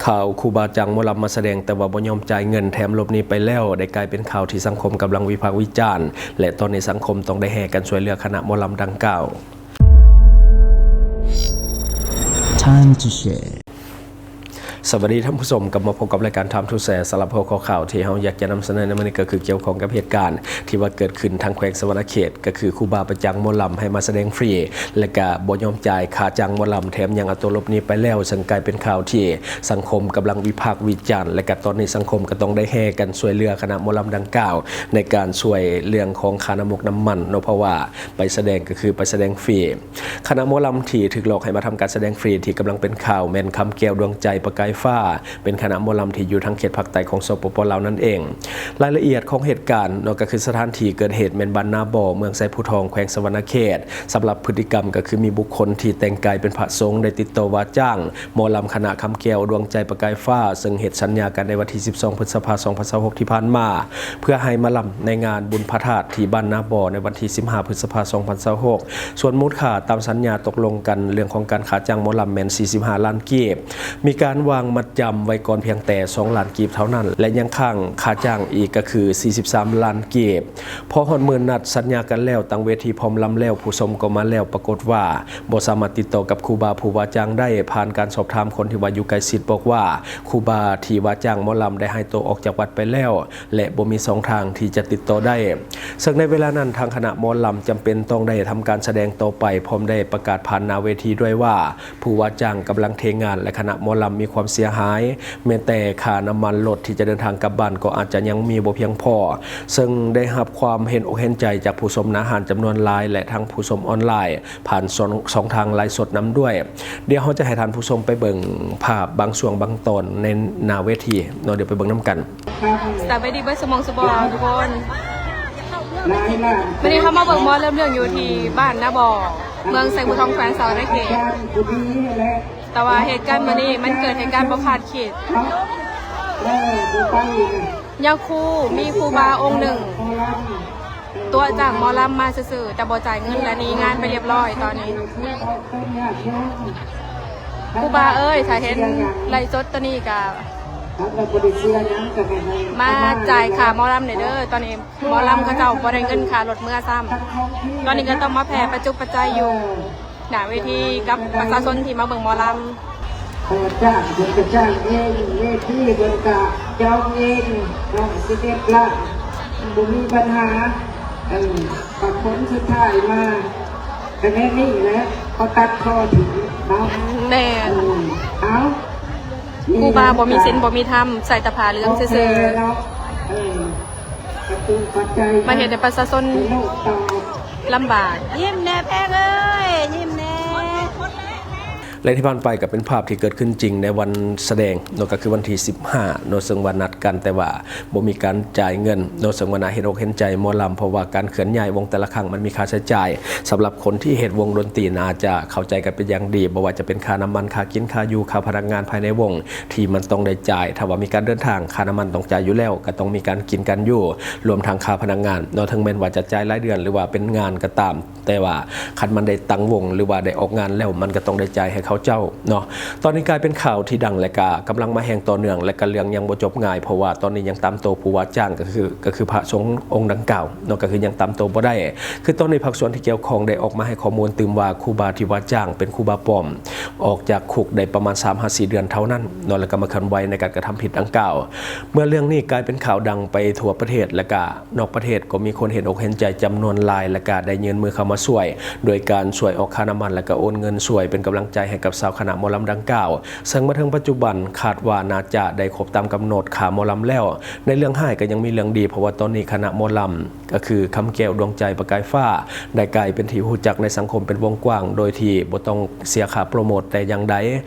ຂ່າວຄູບາຈ້າງໝໍລຳມາສະແດງ ແຕ່ວ່າບໍ່ຍອມຈ່າຍເງິນ ແຖມຫຼົບໜີໄປແລ້ວ ໄດ້ກາຍເປັນຂ່າວທີ່ສັງຄົມກຳລັງວິພາກວິຈານ ແລະ ຕອນນີ້ສັງຄົມຕ້ອງໄດ້ແຫ່ກັນຊ່ວຍເຫຼືອຄະນະໝໍລຳດັ່ງກ່າວ. Time to share. ສະຫວັດດີທ່ານຜູ້ຊົມ, ກັບມາພົບກັບລາຍການ Time to Share. ສຳລັບຫົວຂໍ້ຂ່າວທີ່ເຮົາຢາກຈະນຳສະເໜີໃນມື້ນີ້ ກໍຄືກ່ຽວຂ້ອງກັບເຫດການທີ່ວ່າເກີດຂຶ້ນທາງແຂວງສະຫວັນນະເຂດ, ກໍຄືຄູບາໄປຈ້າງໝໍລຳໃຫ້ມາສະແດງຟຣີ ແລະ ກະບໍ່ຍອມຈ່າຍຄ່າຈ້າງໝໍລຳ, ແຖມຍັງເອົາໂຕຫຼົບໜີໄປແລ້ວ, ເຊິ່ງກາຍເປັນຂ່າວທີ່ສັງຄົມກຳລັງວິພາກວິຈານ ແລະ ກະຕອນນີ້ສັງຄົມກໍຕ້ອງໄດ້ແຫ່ກັນຊ່ວຍເຫຼືອຄະນະໝໍລຳດັ່ງກ່າວ ໃນການຊ່ວຍເລື່ອງຂອງຄ່ານ້ຳມັນນ້ຳມັນເນາະ, ເພາະວ່າໄປສະແດງກໍຄືໄປສະແດງຟຣີ. ຄະນະໝໍລຳທີ່ຖືກຫຼອກໃຫ້ມາທຳການສະແດງຟຣີທີ່ກຳລັງເປັນຂ່າວແມ່ນຄຳແກ້ວ ດວງໃຈ ປະກາຍຟ້າ, ເປັນຄະນະໝໍລຳທີ່ຢູ່ທາງເຂດພາກໃຕ້ຂອງ ສປປ ລາວ ນັ້ນເອງ. ລາຍລະອຽດຂອງເຫດການເນາະ ກໍຄືສະຖານທີ່ເກີດເຫດແມ່ນບ້ານນາບໍ່ ເມືອງໄຊພູທອງ ແຂວງສະຫວັນນະເຂດ. ສຳລັບພຶດຕິກຳກໍຄືມີບຸກຄົນທີ່ແຕ່ງກາຍເປັນພະສົງ ໄດ້ຕິດຕໍ່ວ່າຈ້າງໝໍລຳຄະນະຄຳແກ້ວ ດວງໃຈ ປະກາຍຟ້າ ເຊິ່ງເຮັດສັນຍາກັນໃນວັນທີສິບສອງ ພຶດສະພາ ສອງພັນຊາວຫົກ ທີ່ຜ່ານມາ ເພື່ອໃຫ້ມາລຳໃນງານບຸນພະທາດທີ່ບ້ານນາບໍ່ໃນວັນທີສິບຫ້າ ພຶດສະພາ ສອງພັນຊາວຫົກ. ສ່ວນມູນຄ່າຕາມສັນຍາຕົກລົງກັນເລື່ອງຂອງການຄ່າຈ້າງໝໍລຳແມ່ນສີ່ສິບຫ້າລ້ານກີບ, ມີການວາງມັດຈຳໄວ້ກ່ອນພຽງແຕ່ສອງລ້ານກີບເທົ່ານັ້ນ ແລະ ຍັງຄ້າງຄ່າຈ້າງອີກກໍຄືສີ່ສິບສາມລ້ານກີບ. ພໍຮອດມື້ນັດສັນຍາກັນແລ້ວ, ຕັ້ງເວທີພ້ອມລຳແລ້ວ, ຜູ້ຊົມກໍມາແລ້ວ, ປາກົດວ່າບໍ່ສາມາດຕິດຕໍ່ກັບຄູບາຜູ້ວ່າຈ້າງໄດ້. ຜ່ານການສອບຖາມຄົນທີ່ວ່າຢູ່ໃກ້ຊິດບອກວ່າ ຄູບາທີ່ວ່າຈ້າງໝໍລຳໄດ້ຫາຍໂຕອອກຈາກວັດໄປແລ້ວ ແລະ ບໍ່ມີຊ່ອງທາງທີ່ຈະຕິດຕໍ່ໄດ້. ເຊິ່ງໃນເວລານັ້ນ ທາງຄະນະໝໍລຳຈຳເປັນຕ້ອງໄດ້ທຳການສະແດງຕໍ່ໄປ, ພ້ອມໄດ້ປະກາດຜ່ານໜ້າເວທີດ້ວຍວ່າ ຜູ້ວ່າຈ້າງກຳລັງເທງານ ແລະ ຄະນະໝໍລຳມີຄວາມເສຍຫາຍ, ແມ້ແຕ່ຄ່ານ້ຳມັນລົດທີ່ຈະເດີນທາງກັບບ້ານກໍອາດຈະຍັງມີບໍ່ພຽງພໍ, ເຊິ່ງໄດ້ຮັບຄວາມເຫັນອົກເຫັນໃຈຈາກຜູ້ຊົມໜ້າຮ້ານຈຳນວນຫຼາຍ ແລະ ທັງຜູ້ຊົມອອນລາຍ ຜ່ານຊ່ອງ ຊ່ອງທາງໄລຟ໌ສົດນຳດ້ວຍ. ດຽວເຮົາຈະໃຫ້ທ່ານຜູ້ຊົມໄປເບິ່ງພາບບາງຊ່ວງບາງຕອນໃນໜ້າເວທີເນາະ, ດຽວໄປເບິ່ງນຳກັນ. ສະບາຍດີເບິດສະໝອງສະບອນທຸກຄົນ. ມື້ນີ້ເຮົາມາເບິ່ງໝໍລຳເລື່ອງຢູ່ທີ່ບ້ານນາບໍ່ ເມືອງໄຊພູທອງ ແຂວງສະຫວັນນະເຂດ. ແຕ່ວ່າເຫດການມື້ນີ້ມັນເກີດເຫດການບໍ່ຄາດຄິດ. ຍາຄູມີຄູບາອົງໜຶ່ງຕົວະຈ້າງໝໍລຳມາຊື່ໆ ແຕ່ບໍ່ຈ່າຍເງິນ ແລະ ໜີງານໄປລຽບລ້ອຍຕອນນີ້. ຄູບາເອີຍ ຖ້າເຫັນໄລຟ໌ສົດຕອນນີ້ກະມາຈ່າຍຄ່າໝໍລຳແດ່ເດີ. ຕອນນີ້ໝໍລຳເຂົາເຈົ້າບໍ່ໄດ້ເງິນຄ່າລົດເມືອຊ້ຳ, ຕອນນີ້ກໍຕ້ອງມາແຜ່ປັດຈຸປັດໄຈຢູ່ໜ້າເວທີກັບປະຊາຊົນທີ່ມາເບິ່ງໝໍລຳ. ເອີ ຈ້າງເພິ່ນກໍຈ້າງເອງ, ເວທີເພິ່ນກໍຈອງເອງເນາະ, ສິບເອັດລ້ານ ບໍ່ມີບັນຫາ. ເອີ ບັດຜົນສຸດທ້າຍມາກໍແນວນີ້ແຫຼະ, ເຂົາຕັດຄໍຖິ້ມເນາະ. ແມ່ນ. ເອີ ເອົາ ຄູບາບໍ່ມີສິນບໍ່ມີທຳ, ໃສ່ແຕ່ຜ້າເຫຼືອງຊື່ໆ. ໂອເຄເນາະ. ເອີ ມາເຮັດໃຫ້ປະຊາຊົນລຳບາກ. ຍິ້ມແດ່ແພງເອີຍ ຍິ້ມແດ່. ແລະ ທີ່ຜ່ານໄປກໍເປັນພາບທີ່ເກີດຂຶ້ນຈິງໃນວັນສະແດງເນາະ, ກໍຄືວັນທີສິບຫ້າເນາະ, ເຊິ່ງວ່ານັດກັນ ແຕ່ວ່າບໍ່ມີການຈ່າຍເງິນເນາະ, ເຊິ່ງວ່າໜ້າເຫັນອົກເຫັນໃຈໝໍລຳ, ເພາະວ່າການເຄື່ອນຍ້າຍວົງແຕ່ລະຄັ້ງມັນມີຄ່າໃຊ້ຈ່າຍ. ສຳລັບຄົນທີ່ເຮັດວົງດົນຕີໜ້າຈະເຂົ້າໃຈກັນເປັນຢ່າງດີ, ບໍ່ວ່າຈະເປັນຄ່ານ້ຳມັນ, ຄ່າກິນ, ຄ່າຢູ່, ຄ່າພະນັກງານພາຍໃນວົງ ທີ່ມັນຕ້ອງໄດ້ຈ່າຍ. ຖ້າວ່າມີການເດີນທາງ, ຄ່ານ້ຳມັນຕ້ອງຈ່າຍຢູ່ແລ້ວ, ກໍຕ້ອງມີການກິນການຢູ່, ລວມທັງຄ່າພະນັກງານເນາະ, ເຖິງແມ່ນວ່າຈະຈ່າຍລາຍເດືອນ ຫຼືວ່າເປັນງານກໍຕາມ, ແຕ່ວ່າຄັນມັນໄດ້ຕັ້ງວົງ ຫຼືວ່າໄດ້ອອກງານແລ້ວ, ມັນກໍຕ້ອງໄດ້ຈ່າຍໃຫ້ເຂົາເຈົ້າເນາະ. ຕອນນີ້ກາຍເປັນຂ່າວທີ່ດັງ ແລະ ກະກຳລັງມາແຮງຕໍ່ເນື່ອງ ແລະ ກະເລື່ອງຍັງບໍ່ຈົບງ່າຍ, ເພາະວ່າຕອນນີ້ຍັງຕາມໂຕຜູ້ວ່າຈ້າງ ກໍຄື ກໍຄືພະສົງອົງດັ່ງກ່າວເນາະ, ກໍຄືຍັງຕາມໂຕບໍ່ໄດ້. ຄືຕອນນີ້ພາກສ່ວນທີ່ກ່ຽວຂ້ອງໄດ້ອອກມາໃຫ້ຂໍ້ມູນຕື່ມວ່າ ຄູບາທີ່ວ່າຈ້າງເປັນຄູບາປອມ ອອກຈາກຄຸກໄດ້ປະມານສາມຫາສີ່ເດືອນເທົ່ານັ້ນເນາະ, ແລ້ວກໍມາເຄື່ອນໄຫວໃນການກະທຳຜິດດັ່ງກ່າວ. ເມື່ອເລື່ອງນີ້ກາຍເປັນຂ່າວດັງໄປທົ່ວປະເທດ ແລະ ກະນອກປະເທດ ກໍມີຄົນເຫັນອົກເຫັນໃຈຈຳນວນຫຼາຍ ແລະ ກະໄດ້ຍື່ນມືເຂົ້າມາຊ່ວຍ ໂດຍການຊ່ວຍອອກຄ່ານ້ຳມັນ ແລະ ກະໂອນເງິນຊ່ວຍເປັນກຳລັງໃຈໃຫ້ກັບຊາວຄະນະໝໍລຳດັ່ງກ່າວ. ເຊິ່ງມາເຖິງປັດຈຸບັນຄາດວ່າໜ້າຈະໄດ້ຄົບຕາມກຳນົດຄ່າໝໍລຳແລ້ວ. ໃນເລື່ອງຮ້າຍກໍຍັງມີເລື່ອງດີ, ເພາະວ່າຕອນນີ້ຄະນະໝໍລຳ ກໍຄືຄຳແກ້ວ ດວງໃຈ ປະກາຍຟ້າ ໄດ້ກາຍເປັນທີ່ຮູ້ຈັກໃນສັງຄົມເປັນວົງກວ້າງ ໂດຍທີ່ບໍ່ຕ້ອງເສຍຄ່າໂປຣໂມດແຕ່ຢ່າງໃດ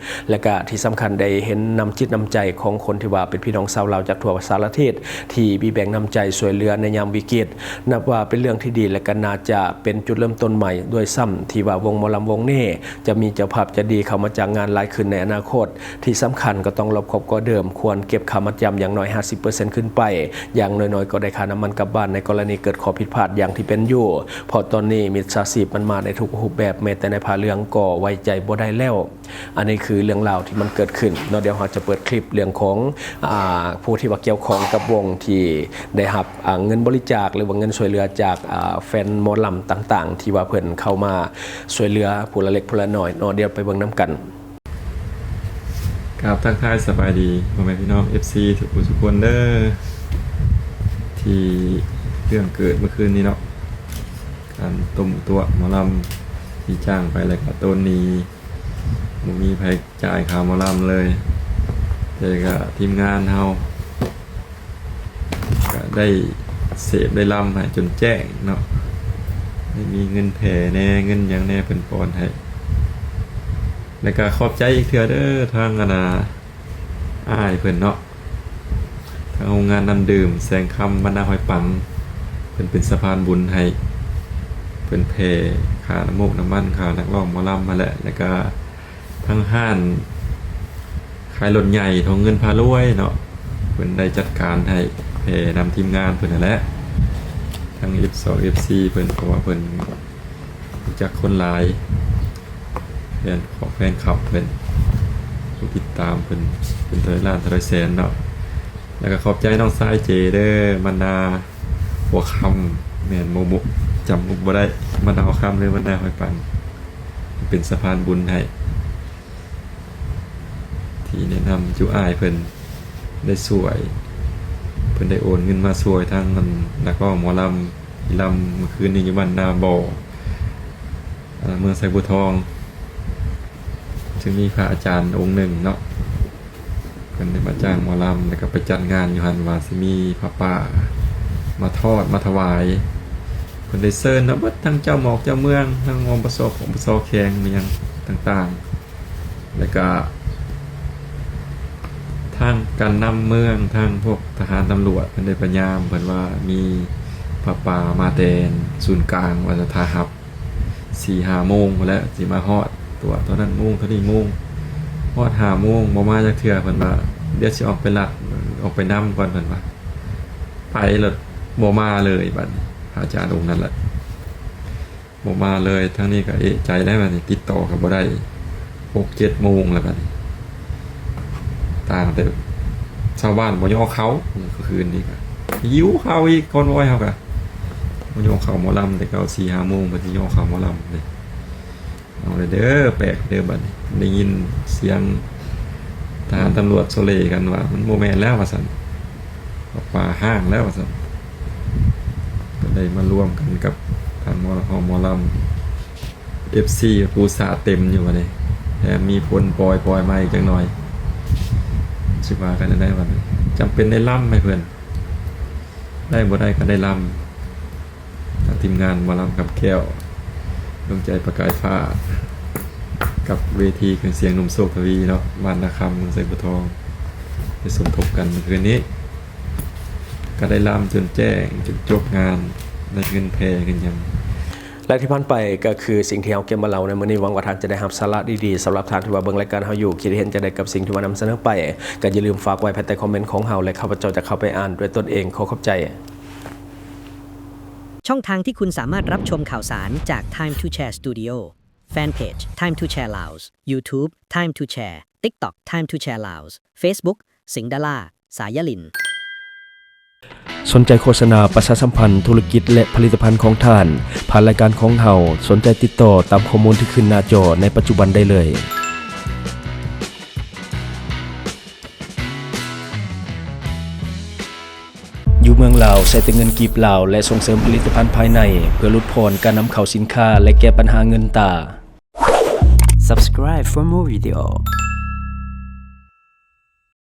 ແລະ ກະທີ່ສຳຄັນໄດ້ເຫັນນ້ຳຈິດນ້ຳໃຈຂອງຄົນທີ່ວ່າເປັນພີ່ນ້ອງຊາວລາວຈາກທົ່ວສາລະທິດ ທີ່ມີແບ່ງນ້ຳໃຈຊ່ວຍເຫຼືອໃນຍາມວິກິດ. ນັບວ່າເປັນເລື່ອງທີ່ດີ ແລະ ກະໜ້າຈະເປັນຈຸດເລີ່ມຕົ້ນໃໝ່ດ້ວຍຊ້ຳ ທີ່ວ່າວົງໝໍລຳວົງນີ້ຈະມີເຈົ້າພາບໃຈດີ ເຂົ້າມາຈ້າງງານຫຼາຍຂຶ້ນໃນອະນາຄົດ. ທີ່ສຳຄັນກໍຕ້ອງລອບຄອບກວ່າເດີມ, ຄວນເກັບຄ່າມັດຈຳຢ່າງໜ້ອຍຫ້າສິບເປີເຊັນຂຶ້ນໄປ, ຢ່າງໜ້ອຍໆກໍໄດ້ຄ່ານ້ຳມັນກັບບ້ານໃນກໍລະນີເກີດຂໍ້ຜິດພາດຢ່າງທີ່ເປັນຢູ່, ເພາະຕອນນີ້ມິດສາຊີບມັນມາໃນທຸກຮູບແບບ, ແມ້ແຕ່ນາຍຜ້າເຫຼືອງກໍໄວ້ໃຈບໍ່ໄດ້ແລ້ວ. ອັນນີ້ຄືເລື່ອງລາວທີ່ມັນເກີດຂຶ້ນເນາະ. ດຽວເຮົາຈະເປີດຄລິບເລື່ອງຂອງ ອາ ຜູ້ທີ່ວ່າກ່ຽວຂ້ອງກັບວົງທີ່ໄດ້ຮັບ ອາ ເງິນບໍລິຈາກ ຫຼືວ່າເງິນຊ່ວຍເຫຼືອຈາກ ອາ ແຟນໝໍລຳຕ່າງໆ ທີ່ວ່າເພິ່ນເຂົ້າມາຊ່ວຍເຫຼືອຜູ້ລະເລັກຜູ້ລະນ້ອຍເນາະ. ດຽວໄປເບິ່ງນຳກັນ. ກາບທັກທາຍສະບາຍດີພໍ່ແມ່ພີ່ນ້ອງ ເອັຟຊີ ທຸກຜູ້ທຸກຄົນເດີ ທີ່ເລື່ອງເກີດເມື່ອຄືນນີ້ເນາະ, ການຕົ້ມຕົວະໝໍລຳທີ່ຈ້າງໄປ ແລ້ວກະໂຕນໜີ້ ບໍ່ມີໃຜ ຈ່າຍຄ່າໝໍລຳເລີຍ, ແຕ່ກະທີມງານເຮົາກະໄດ້ເສບໄດ້ລຳໃຫ້ຈົນແຈ້ງເນາະ, ໄດ້ມີເງິນແຜ່ແດ່ ເງິນຫຍັງແດ່ເພິ່ນປ້ອນໃຫ້. ແລ້ວກະຂອບໃຈອີກເທື່ອເດີ ທາງອັນນ່າ ອ້າຍເພິ່ນເນາະ, ທາງໂຮງງານນ້ຳດື່ມແສງຄຳ ບ້ານນາຫ້ວຍປັງ, ເພິ່ນເປັນສະພານບຸນໃຫ້, ເພິ່ນແຜ່ຄ່ານ້ຳມູກນ້ຳມັນ ຄ່ານັກຮ້ອງໝໍລຳຫັ້ນແຫຼະ. ແລ້ວກະ ທາງຮ້ານຂາຍລົດໃຫຍ່ ທອງເງິນພາລວຍເນາະ, ເພິ່ນໄດ້ຈັດການໃຫ້ແຜ່ນຳທີມງານເພິ່ນຫັ້ນແຫຼະ, ທັງ ເອັຟສອງ ເອັຟຊີ ເພິ່ນ ເພາະວ່າເພິ່ນຮູ້ຈັກຄົນຫຼາຍ, ແຟນ ຂອງແຟນຄລັບເພິ່ນ ຜູ້ຕິດຕາມເພິ່ນເປັນເທົ່າໃດລ້ານເທົ່າໃດແສນເນາະ. ແລ້ວກໍຂອບໃຈນ້ອງຊາຍເຈເດີ ບັນດາຫົວຄຳ ແມ່ນບໍ່ ບໍ່ ຈຳບໍ່ໄດ້ ບັນດາຫົວຄຳ ຫຼື ບັນດາຫ້ວຍປັງ ເປັນສະພານບຸນໃຫ້ ທີ່ແນະນຳຈຸອ້າຍເພິ່ນໄດ້ຊ່ວຍ, ເພິ່ນໄດ້ໂອນເງິນມາຊ່ວຍທັງອັນນັກຮ້ອງໝໍລຳທີ່ລຳມື້ຄືນນີ້ຢູ່ບ້ານນາບໍ່ ອາ ເມືອງໄຊບູທອງ, ເຊິ່ງມີພະອາຈານອົງໜຶ່ງເນາະ ເພິ່ນໄດ້ມາຈ້າງໝໍລຳ ແລ້ວກໍໄປຈັດງານຢູ່ຫັ້ນ ວ່າຊິມີຜ້າປ່າມາທອດມາຖວາຍ, ເພິ່ນໄດ້ເຊີນມາເບິດ ທັງເຈົ້າໝອກເຈົ້າເມືອງ ທັງ ອປສ ປສ ແຂວງ ແມ່ນຫຍັງຕ່າງໆ ແລ້ວກະທາງການນຳເມືອງ ທາງພວກທະຫານຕຳຫຼວດ ເພິ່ນໄດ້ພະຍາຍາມ ເພິ່ນວ່າມີຜ້າປ່າມາແຕ່ສູນກາງ ວ່າຈະຖ້າຮັບ ສີ່ຫ້າໂມງພຸ້ນແຫຼະ ຊິມາຮອດຕົວເທົ່ານັ້ນໂມງ ເທົ່ານີ້ໂມງ, ຮອດຫ້າໂມງບໍ່ມາຈັກເທື່ອ ເພິ່ນວ່າ ດຽວຊິອອກໄປລັດ ອອກໄປນຳກ່ອນ ເພິ່ນວ່າ ໄປແລ້ວບໍ່ມາເລີຍ. ບັດນີ້ພະອາຈານອົງນັ້ນລະ ບໍ່ມາເລີຍ, ທາງນີ້ກໍເອະໃຈແລ້ວ ບັດນີ້ຕິດຕໍ່ກໍບໍ່ໄດ້ ຫົກເຈັດໂມງແລ້ວ ບັດນີ້ ຕ່າງແຕ່ຊາວບ້ານບໍ່ຍໍເຂົ້າ ຄືນນີ້ກໍຫິວເຂົ້າອີກ ຄອນວອຍເຮົາກໍບໍ່ຍໍເຂົ້າໝໍລຳ ແຕ່ເກົ່າສີ່ຫ້າໂມງ ເພິ່ນຊິຍໍເຂົ້າໝໍລຳເດ້. ເອົາເດີ ແປກເດີ ບັດນີ້ໄດ້ຍິນສຽງທະຫານຕຳຫຼວດໂຊເລກັນວ່າ ມັນບໍ່ແມ່ນແລ້ວວ່າຊັ້ນ ປ່າຮ້າງແລ້ວວ່າຊັ້ນ, ກໍໄດ້ມາລວມກັນກັບທາງໝໍ ຮ້ອງໝໍລຳ ເອັຟຊີ ປູສາເຕັມຢູ່ບັດນີ້, ແຖມມີຝົນປ່ອຍໆມາອີກຈັກໜ່ອຍ ຊິວ່າກັນແນວໃດບັດນີ້, ຈຳເປັນໄດ້ລຳໃຫ້ເພິ່ນ, ໄດ້ບໍ່ໄດ້ກໍໄດ້ລຳ. ທາງທີມງານໝໍລຳຄຳແກ້ວ ດວງໃຈປະກາຍຟ້າ ກັບເວທີເຄື່ອງສຽງໜຸ່ມໂຊກທະວີເນາະ ບ້ານນາຄຳ ເມືອງໄຊບູທອງ ໄດ້ສົມທົບກັນມື້ຄືນນີ້ ກໍໄດ້ລຳຈົນແຈ້ງ ຈົນຈົບງານ ໄດ້ເງິນແຜ່ເງິນຫຍັງ. ແລະທີ່ຜ່ານໄປກໍຄືສິ່ງທີ່ເຮົາເກັບມາເລົ່າໃນມື້ນີ້, ຫວັງວ່າທ່ານຈະໄດ້ຮັບສາລະດີໆ. ສຳລັບທ່ານທີ່ວ່າເບິ່ງລາຍການເຮົາຢູ່ ຄິດເຫັນຈັ່ງໃດກັບສິ່ງທີ່ວ່ານຳສະເໜີໄປ, ກໍຢ່າລືມຝາກໄວ້ພາຍໃຕ້ຄອມເມັນຂອງເຮົາ ແລະ ຂ້າພະເຈົ້າຈະເຂົ້າໄປອ່ານດ້ວຍຕົນເອງ. ຂໍຂອບໃຈ. ช่องทางที่คุณสามารถรับชมข่าวสารจาก Time to Share Studio แฟนเพจ Time to Share Laos YouTube Time to Share TikTok Time to Share Laos Facebook สิงห์ดารา สายลิน ສົນໃຈໂຄສະນາປະຊາສຳພັນທຸລະກິດ ແລະ ຜະລິດຕະພັນຂອງທ່ານ ຜ່ານລາຍການຂອງເຮົາ, ສົນໃຈຕິດຕໍ່ຕາມຂໍ້ມູນທີ່ຂຶ້ນໜ້າຈໍໃນປັດຈຸບັນໄດ້ເລີຍ. ຢູ່ເມືອງລາວໃຊ້ແຕ່ເງິນກີບລາວ ແລະ ສົ່ງເສີມຜະລິດຕະພັນພາຍໃນ ເພື່ອຫຼຸດຜ່ອນການນຳເຂົ້າສິນຄ້າ ແລະ ແກ້ບັນຫາເງິນຕາ. Subscribe for more video.